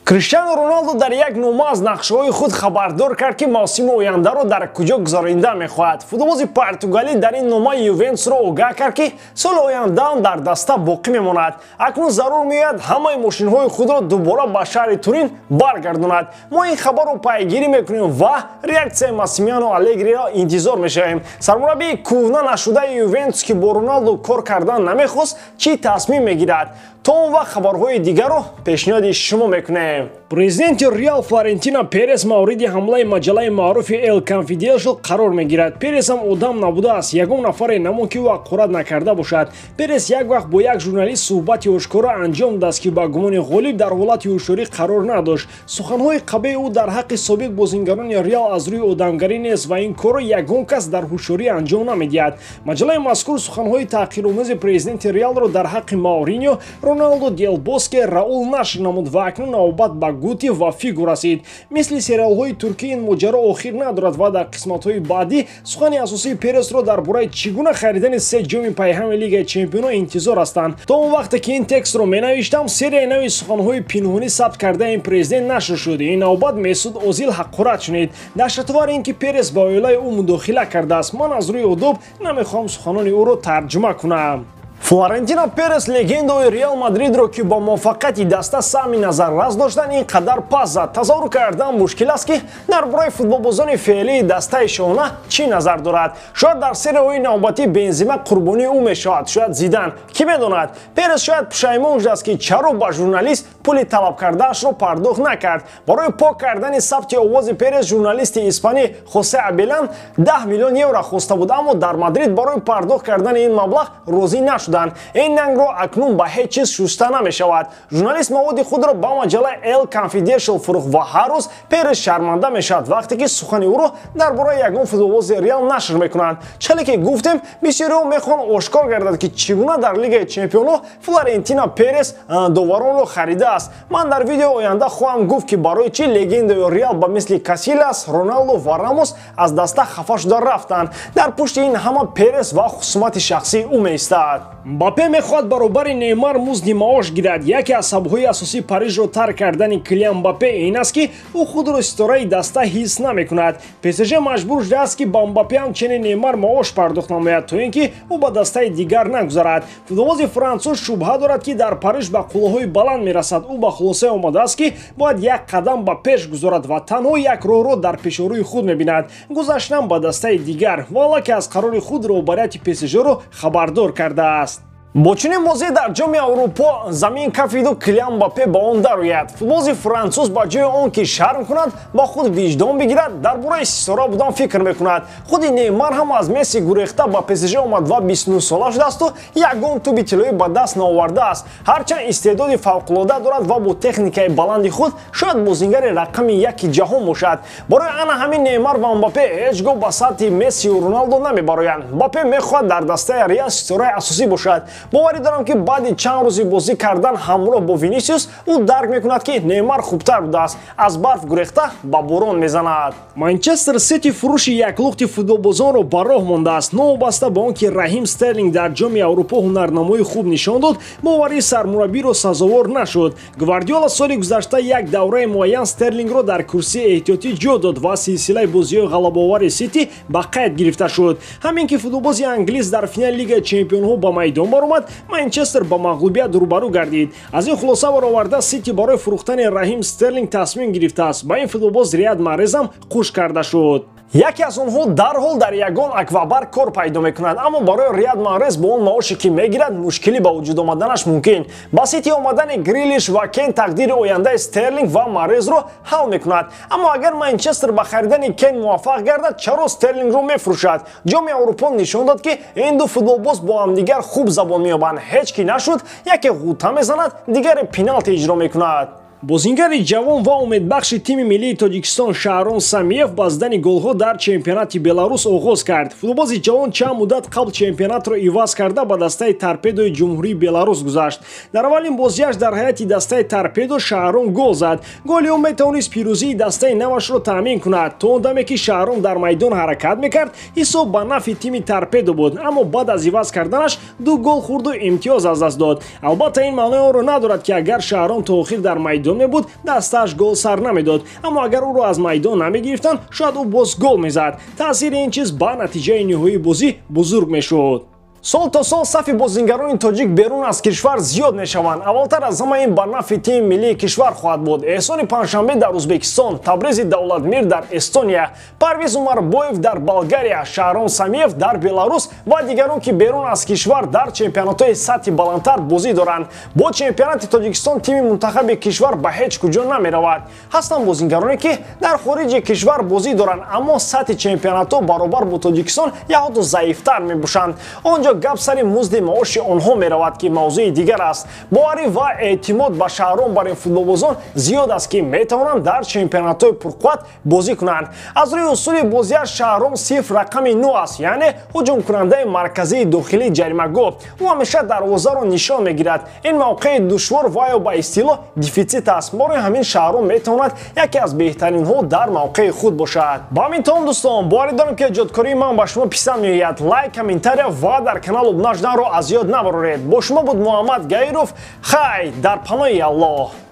Криштиану Роналду дар як нома аз нақшаҳои худ хабардор кард, ки мавсими ояндаро дар куҷо гузаронида мехоҳад. Футболбози португалӣ дар ин нома Ювентусро огаҳ кард, ки соли ояндаам дар даста боқӣ мемонад. Акнун зарур меояд ҳамаи мошинҳои худро дубора ба шаҳри Турин баргардонад. Мо ин хабарро пайгирӣ мекунем ва реаксияи Массимилиано Алегриро интизор мешавем. Сармураббии кӯҳна нашудаи Ювентус, ки бо Роналду кор кардан намехост, чӣ тасмим мегирад? То он вақт хабарҳои дигарро пешниҳоди шумо мекунем. Президенти Реал Флорентино Перес мавриди ҳамлаи маҷаллаи маъруфи Эл Конфиденшл қарор мегирад. Перес ҳам одам набудааст, ягон нафаре намон, ки ӯ ҳақорат накарда бошад. Перес як вақт бо як журналист суҳбати ошкоро анҷом додааст, ки ба гумони ғолиб дар ҳолати ҳушёрӣ қарор надошт. Суханҳои қабеҳи ӯ дар ҳаққи собиқ бозингарони Реал аз рӯи одамгарӣ нест ва ин корро ягон кас дар ҳушёрӣ анҷом намедиҳад. Маҷаллаи мазкур суханҳои таҳқиромези президенти Реалро дар ҳаққи Мауриньо, Роналдо, Дел Боске, Раул нашр намуд ва акнун навбат ба Гути ва Фигу расид. Мисли сериалҳои туркӣ ин моҷаро охир надорад ва дар қисматҳои баъдӣ сухани асосии Пересро дар бораи чӣ гуна харидани се ҷоми пайҳами Лигаи Чемпионҳо интизор ҳастанд. То он вақте ки ин текстро менавиштам, серияи нави суханҳои пинҳонӣ сабт кардаи ин президент нашр шуд. Ин навбат Месуд Озил ҳақорат шунид. Даҳшатовар ин ки Перес ба оилаи ӯ мудохила кардааст. Ман аз рӯи одоб намехоҳам суханони ӯро тарҷума кунам. Флорентино Перес легендаи Реал Мадридро, ки бо муваффақияти даста саҳми назаррас доштанд, ин қадар пас зад. Тасаввур кардан мушкил аст, ки дар бораи футболбозони феълии дастаи шоҳона чӣ назар дорад. Шояд дар серияҳои навбатӣ Бензима қурбонии ӯ мешавад, шояд Зидан, кӣ медонад. Перес шояд пушаймон шудааст, ки чаро ба журналист пули талаб кардаашро пардохт накард. Барои пок кардани сабти овози Перес журналисти испанӣ Хосе Абелан 10 миллион евро хоста буд, аммо дар Мадрид барои пардохт кардани ин маблағ розӣ нашуданд. Ин нангро акнун ба ҳеҷ чиз шуста намешавад. Журналист маводи худро ба маҷаллаи Эл Конфиденшл фурӯхт ва ҳар рӯз Перес шарманда мешавад, вақте ки сухани ӯро дар бораи ягон футболбози Реал нашр мекунанд. Чале ки гуфтем, бисёриҳо мехоҳанд ошкор гардад, ки чӣ гуна дар Лигаи Чемпионҳо Флорентино Перес доваронро харидааст. Ман дар видеои оянда хоҳам гуфт, ки барои чӣ легендаи Реал ба мисли Касилас, Роналдо ва Рамос аз даста хафа шуда рафтанд. Дар пушти ин ҳама Перес ва хусумати шахсии ӯ меистад. Мбаппе мехоҳад баробари Неймар музди маош гирад. Яке аз сабабҳои асосии Парижро тарк кардани Килиан Мбаппе ин аст, ки ӯ худро ситораи даста ҳис намекунад. ПСЖ маҷбур шудааст, ки ба Мбаппе ҳамчунин Неймар маош пардохт намояд, то ин ки ӯ ба дастаи дигар нагузарад. Футболбози франсуз шубҳа дорад, ки дар Париж ба қуллаҳои баланд мерасад. Ӯ ба хулоса омадааст, ки бояд як қадам ба пеш гузорад ва танҳо як роҳро дар пешорӯи худ мебинад: гузаштан ба дастаи дигар. Ва аллакай аз қарори худ роҳбарияти ПСЖ-ро хабардор кардааст. Бо чунин бозӣ дар Ҷоми Аврупо замин кафиду Килиан Мбаппе ба он дарояд. Футболбози франсуз ба ҷои он ки шарм кунад, ба худ виҷдон бигирад, дар бораи ситора будан фикр мекунад. Худи Неймар ҳам аз Месси гурехта ба ПСЖ омад ва 29 сола шудаасту ягон туби тиллоӣ ба даст наовардааст. Ҳарчанд истеъдоди фавқулода дорад ва бо техникаи баланди худ шояд бозингари рақами яки ҷаҳон бошад. Барои ана ҳамин Неймар ва Мбаппе ҳеҷ гоҳ ба сатҳи Мессию Роналдо намебароянд. Мбаппе мехоҳад дар дастаи Реал ситораи асосӣ бошад. Боварӣ дорам, ки баъди чанд рӯзи бозӣ кардан ҳамроҳ бо Винисиус ӯ дарк мекунад, ки Неймар хубтар будааст. Аз барф гурехта ба борон мезанад. Манчестер Сити фурӯши яклухти футболбозонро ба роҳ мондааст. Новобаста ба он ки Раҳим Стерлинг дар Ҷоми Аврупо ҳунарнамои хуб нишон дод, боварии сармураббиро сазовор нашуд. Гвардиола соли гузашта як давраи муайян Стерлингро дар курсии эҳтиётӣ ҷо дод ва силсилаи бозиҳои ғалабаовари Сити ба қайд гирифта шуд. Ҳамин ки футболбози англис дар финали Лигаи Чемпионҳо ба майдон баромад, Манчестер ба мағлубият рӯбарӯ гардид. Аз ин хулоса бароварда, Сити барои фурӯхтани Раҳим Стерлинг тасмим гирифтааст. Ба ин футболбоз Риад Маҳрез ҳам қуш карда шуд. Яке аз онҳо дарҳол дар ягон аквабар кор пайдо мекунад, аммо барои Риад Маҳрез бо он маоше, ки мегирад, мушкилӣ ба вуҷуд омаданаш мумкин. Ба Сити омадани Грилиш ва Кен тақдири ояндаи Стерлинг ва Маҳрезро ҳал мекунад. Аммо агар Манчестер ба харидани Кен муваффақ гардад, чаро Стерлингро мефурӯшад? Ҷоми Аврупо нишон дод, ки ин ду футболбоз бо ҳамдигар хуб забон меёбанд. Ҳеҷ ки нашуд, яке ғӯта мезанад, дигаре пеналти иҷро мекунад. Бозингари ҷавон ва умедбахши тими миллии Тоҷикистон Шаҳром Самиев ба задани голҳо дар чемпионати Беларус оғоз кард. Футболбози ҷавон чанд муддат қабл чемпионатро иваз карда ба дастаи Торпедои Ҷумҳурии Беларус гузашт. Дар аввалин бозиаш дар ҳайати дастаи Торпедо Шаҳром гол зад. Голи ӯ метавонист пирӯзии дастаи навашро таъмин кунад. То он даме ки Шаҳром дар майдон ҳаракат мекард, ҳисоб ба нафъи тими Торпедо буд, аммо баъд аз иваз карданаш ду гол хӯрду имтиёз аз даст дод. Албатта, ин маънои онро надорад, ки агар Шаҳром то охир дар майдон майдон мебуд, дастааш гол сар намедод. Аммо агар ӯро аз майдон намегирифтанд, шояд ӯ боз гол мезад. Таъсири ин чиз ба натиҷаи ниҳоии бозӣ бузург мешуд. Сол то сол сафи бозингарони тоҷик берун аз кишвар зиёд мешаванд. Аввалтар аз ҳама ин ба нафъи тими миллии кишвар хоҳад буд. Эҳсони Панҷшанбе дар Узбекистон, Табрези Давлатмир дар Эстония, Парвиз Умарбоев дар Болгария, Шаҳром Самиев дар Беларус ва дигарон, ки берун аз кишвар дар чемпионатҳои сатҳи баландтар бозӣ доранд. Бо чемпионати Тоҷикистон тими мунтахаби кишвар ба ҳеҷ куҷо намеравад. Ҳастанд бозингароне, ки дар хориҷи кишвар бозӣ доранд, аммо сатҳи чемпионатҳо баробар бо Тоҷикистон яҳуду заифтар мебошанд. Он ҷо гап сари музди маоши онҳо меравад, ки мавзӯи дигар аст. Боварӣ ва эътимод ба Шаҳром бар ин футболбозон зиёд аст, ки метавонанд дар чемпионатҳои пурқувват бозӣ кунанд. Аз рӯи усули бозиаш Шаҳром сифр рақами 9 аст, яъне ҳуҷумкунандаи марказии дохилии ҷаримагоҳ. Ӯ ҳамеша дарвозаро нишон мегирад. Ин мавқеи душвор ва ё ба истилоҳ дефитсит аст. Барои ҳамин Шаҳром метавонад яке аз беҳтаринҳо дар мавқеи худ бошад. Ба ҳамин том, дӯстон, боварӣ дорам, ки эҷодкории ман ба шумо писанд меояд. Лайк, комментария ва дар канал обуна шуданро аз ёд набароред. Бо шумо буд Муҳаммад Гаиров. Хай, дар паноҳи Аллоҳ.